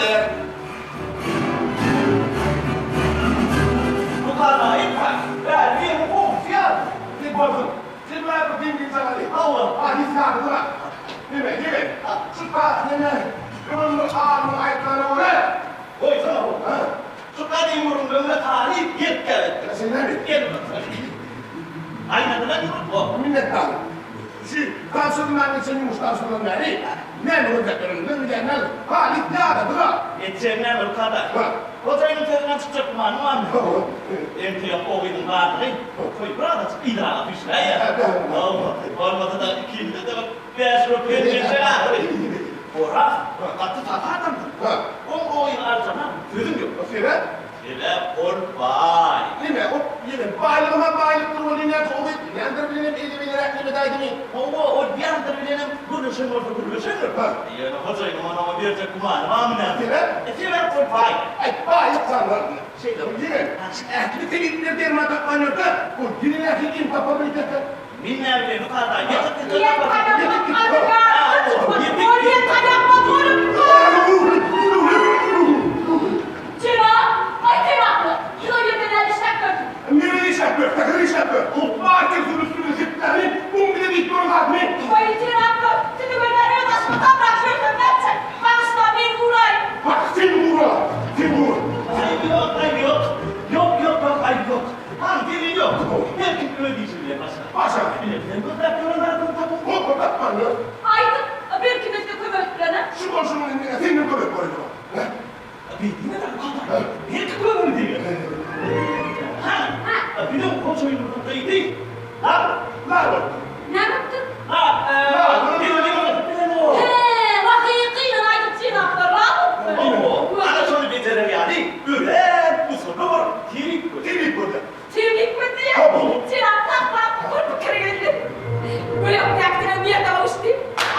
Bolýar. Bu garaýyp, bäri ýeriň gowusy ýaly. Sen bolsun. Sen maňa bir dem-dynç alaly. Hawa. Aziz Sadydyr-a. Neme, ýegen, şu tas neme, öňem bir alymyň aýtmagyna görä. Goýsana bu. Şu gadym gürrüňleriňde taryp ýetgär etdiň. Sen näme? Gel otur. Aýnadylan ýurt bu. Minnetdarlyk. Şu tabşyrylman geçen ýumuş tabşyrylan bäri näme gözläp ýörenimizi bilýänler halys ýadadylar. Etjegiň näme Rukada? Ha. Hojaýynyň sözünden çykjak gümanyň barmy? Hawa. Entek o gyzyň barlygy toý birazajyk yzraga süýşüräýýär. Hawa. Bolmasa-da ikimize-de bir bäş rubl berjek ahyry. Oraz gaty sahy adamdyr. Oň o gyzy aljagyna sözüm ýok. Sebäp? Sebäp ol baý. Neme, ol ýene baýlygam-a baýlykdyr welin näçe o gyz Leander bilenem eli beleräk nemedäýdimi? Hawa, ol Leander bilenem gürleşen bolsa gürleşendir. Ýöne hojaýynyň ony oňa berjek gümany barmy näme? Sebäp? Sebäp ol baý. Aý, baýlyk janlarynda. Şeýle. Ýegen, şu ähli tebipler derman tapman ýörse, ol ýene nähili em tapar öýdýärkä? Men näme bileýin, Rukada, ýetik ýetik Diýen tapar. taýakmak adyna çykmaz. Ol ýen taýakmak bolupdyr. Jenap, aý jenaplar, siz o ýerde näme işläp ýörsüňiz? Nirede işläp ýör, säher işläp ýör. Barker suw üstüne sepläni, un bize diýip duran zatmy? Aý jenaplar, sizi görmän öz aşyma samrap ýörsem nätjek? Bagyşla, meni guraýyň. Bak, sen gura, sen gur. Aýby ýok, aýby ýok. Ýok, ýok, ýok, aýby ýok. Hany, delil ýok. Her kim öz işi bilen başa. Başa. Bile sen gözläp ýören zadyňy tapyp. Hop, tapman ýör. Aýdyň, belki bizde kömek edip bilerin. Şu bolşuňy indi senden kömek bolýar. Hä? Beýdime-de Hudaý, belki kömegini deger. Hany, biziň hojaýynymyzyň gyzy lar, lar bolupdyr. Näme bolupdyr? Lar, eee, bilenok. He, wahyý gyýlan aýdyp jenaplar lar bolupdyr. Hawa, ana şony bejerer ýaly örän usully bir tebip gözle. Tebip gözle. Tebip gözle? Jenap saklap, bir pikir geldi. Göýäkdäkiden ýerde gowuşdy.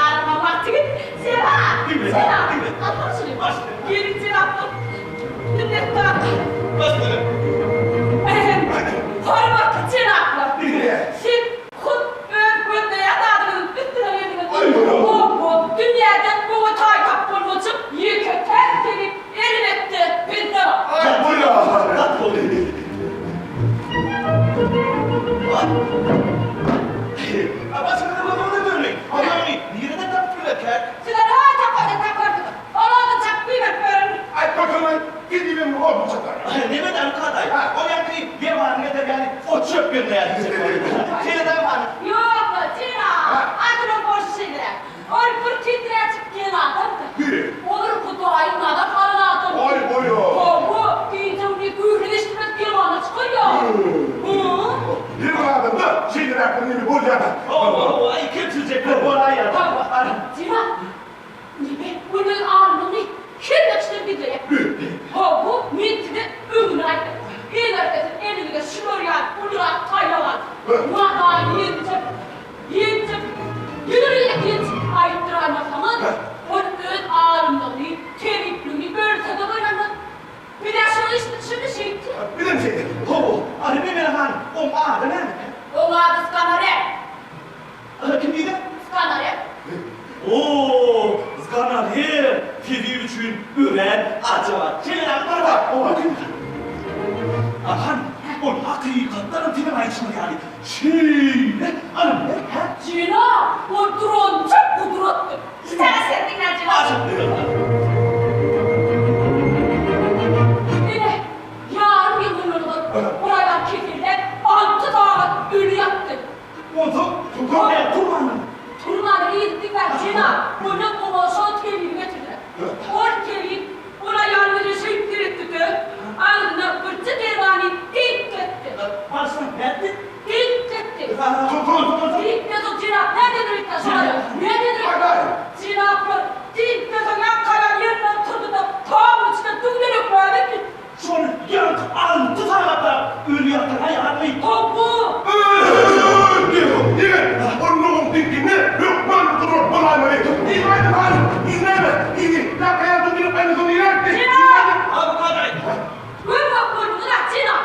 Arama wagty geldi. Jenap! Jenap! Alsana şuny. Geliň jenaplar. Minnetdar. Ehem. Hormatly jenaplar! Siz hut öz gözleýän zadyňyzyň üstüne geldiňiz. Ho-ho, dünýäden oňa taý tapyp bolmajak ýeke-täk tebip elbetde bizde bar. Sizler haý taparda taparsyňyz. Ol ody çakyp iberip berin. Aýt bakalym, gidibem odun çakar. Neme däl kadaý. Ol ýaňky dermanyny getir ýaly ot çöp bermeýär diýjek boldy. Şeýle dämi hany? Ýok, jenap, adynyň bolşy şeýleräk. Ol bir titräjik diýen adamdy. O bir Hudaýyň nazar salan adamdy. Aý, boýa. Hawa, gije-gündiz gürrüň eşitmez dermana çykarýar. Hy. Her bir adamda şeýleräk bir neme bolýar-da. Hawa, hawa, aý, kemçiljekler bolaýýar. Jenap, Neme, ol öz alymlygyny hemme kişiden gizleýär. Hawa, men size öňünden aýtdym. Eger-de siz eliňize şular ýaly ulurak taýak alyp, mazaly ýenjip, ýenjip, ýene bir gezek ýenjip aýtdyraýmasaňyz, ol öz alymlygyny, tebipligini ölse-de gynanmaz. Biz-ä şony eşitdik, şindi şeýtdi. Bizem şeýtdik. Hawa, aly Memel han, oň ady näme? Oň ady Skanarek. Kim diýdiň? Zganarek. Oo, Zganarek tebibi üçin örän ajabat. Şeýleräk bar bar. Oba kim? Ahan, ol hakykatdanam seniň aýdyşyň ýaly şeýle alymlar, hä? Jenap, ol duranjak gudratdy. Sana sen diňle jenap. Ine, ýarym ýyl mundan ozal ol aýal keselläp, alty sagat öli ýatdy. Onsoň Turman turmanyň. Turmany yzy diňläp jenap, ondan oňa şol tebibi getirdiler. Ol tebip ol aýalyň ýüzüne şeýdip seretdi-de, agzyna birje dermany diňk etdi. Bagyşlaň, nätdi? Diňk etdi. Diňk soň jenap nädendir öýtýär şol aýal? Nädendir öýtýär? Jenaplar, diňkden soň ýaňky aýal ýerinden turdy-da, tamyň içine düwlen ökläp gitdi. Şol ýaňky alty sagatda öli ýatan aýalmy? Hawa! Diýip, ýigit, ol nuguň diňkinde hökman durar bolaýmaly. Yzyny aýdyň hany, yzy näme? Yzy, ýaňky aýal düwdülip aýna soň nirä gitdi? Jenap! Abu Kadaý! Görmek bolduňyz-a, jenap!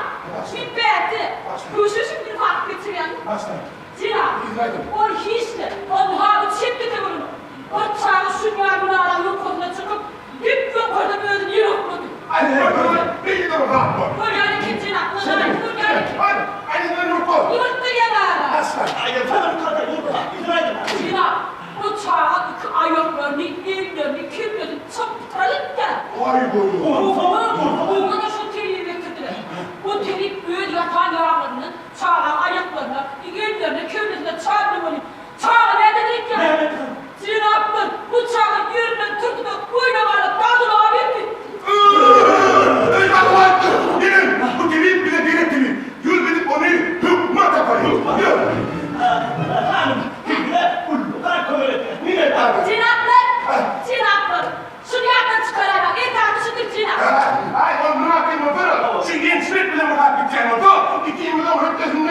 Şübheti, köşeşip bir wagt geçirýäňiz. Jenap, ol hiç-de, ol muhaby çepbe-de görünok. Ol çaga şu. Aý goý. Oňa-da şol tebibi getirdiler. O tebip öz ýasan ýaglaryndan çagaň aýaklaryna, ellerine, kellesine çaldy welin, çaga nädedi öýtýäňiz? Nädedi? Jenaplar, bu çaga ýerinden turdy-da, boýuna galyp, dadylaga berdi. Öý galyp Geliň, bu tebip bize gerek tebip. Ýör gidip ony hökman tapalyň. Ýör. Hanym, size ullakan kömek etdi. Minnetdar. Jenaplar, jenaplar, şuny ýatdan çykaraýmaň, esasy şudur, jenap. Aý, ol mynasyp bolsana. Şu ýençmek bilen mynasyp gitýän bolsa, ikimiziň hötdesinden.